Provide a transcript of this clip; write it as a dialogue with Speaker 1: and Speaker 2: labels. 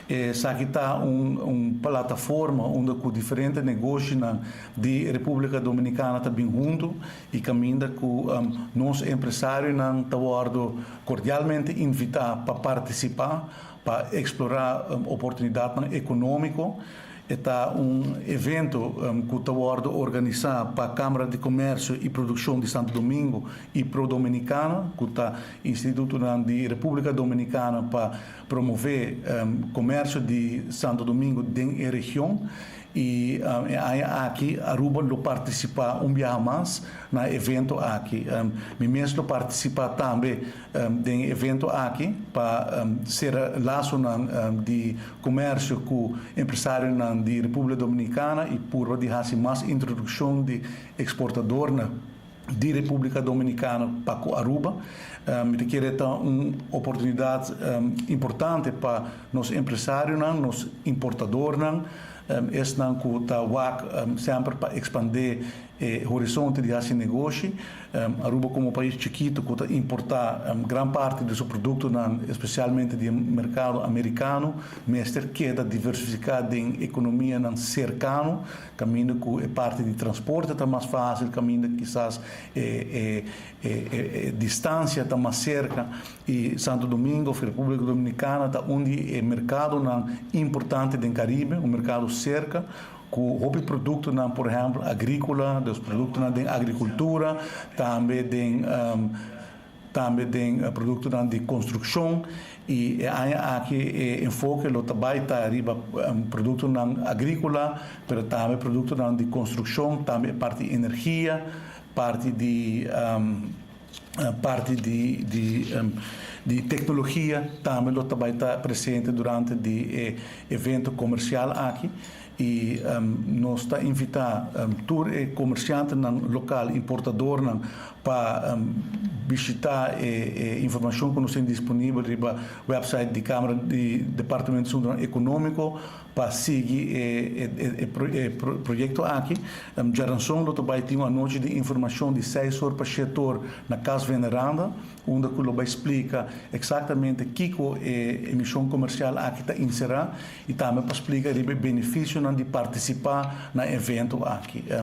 Speaker 1: Esaki ta un plataforma unda cu diferente negoshi di Republica Dominicana ta bin hunto y caminda cu nos empresarionan ta wordo cordialmente invita pa participa, pa explora oportunidad economico. Ta un evento cu ta wordo organisa pa Camara di Comercio y Produccion di Santo Domingo y Pro Dominicana, cu ta Instituto di Republica Dominicana pa promove comercio di Santo Domingo den e region. Y aki Aruba lo participa un biaha mas na evento aki. Mi mes lo participa tambe den evento aki pa sera laso di comercio cu empresario di Republica Dominicana y pa di haci mas introduccion di exportador di Republica Dominicana pa Aruba. Mi kier ta un oportunidad importante pa nos empresario, nos importador, esnan cu ta wak semper pa expande horizonte di haci negoshi. Aruba como pais chikito cu ta importa gran parti di su producto, especialmente di mercado americano, mester keda diversifica den economia nan cercano, caminda cu e parti di transporte ta mas facil, caminda kisas e distancia ta mas cerca y Santo Domingo, Republica Dominicana, ta un di e mercado nan importante den Caribe, un mercado cerca, cu hopi producto nan, por ehempel, agricola, dos producto nan di agricultura, tambe den producto nan di construccion y aki e enfoke lo tambe ta riba producto nan agricola, pero tambe producto nan di construccion, tambe parti di energia, parti di tecnologia tambe lo tambe ta presente durante e evento comercial aki y nos ta invita tur e comerciante local, importador, pa bishita e informacion cu nos tin disponibel riba website di Camara di Departamento Economico pa sigui e proyecto aki. Diaranson lo bay tin un anochi di informacion di 6 or pa 7 or na Cas Veneranda, unda cu lo bay splica exactamente kico e emision comercial aki ta encera y tambe pa splica e beneficio di participa na e evento aki.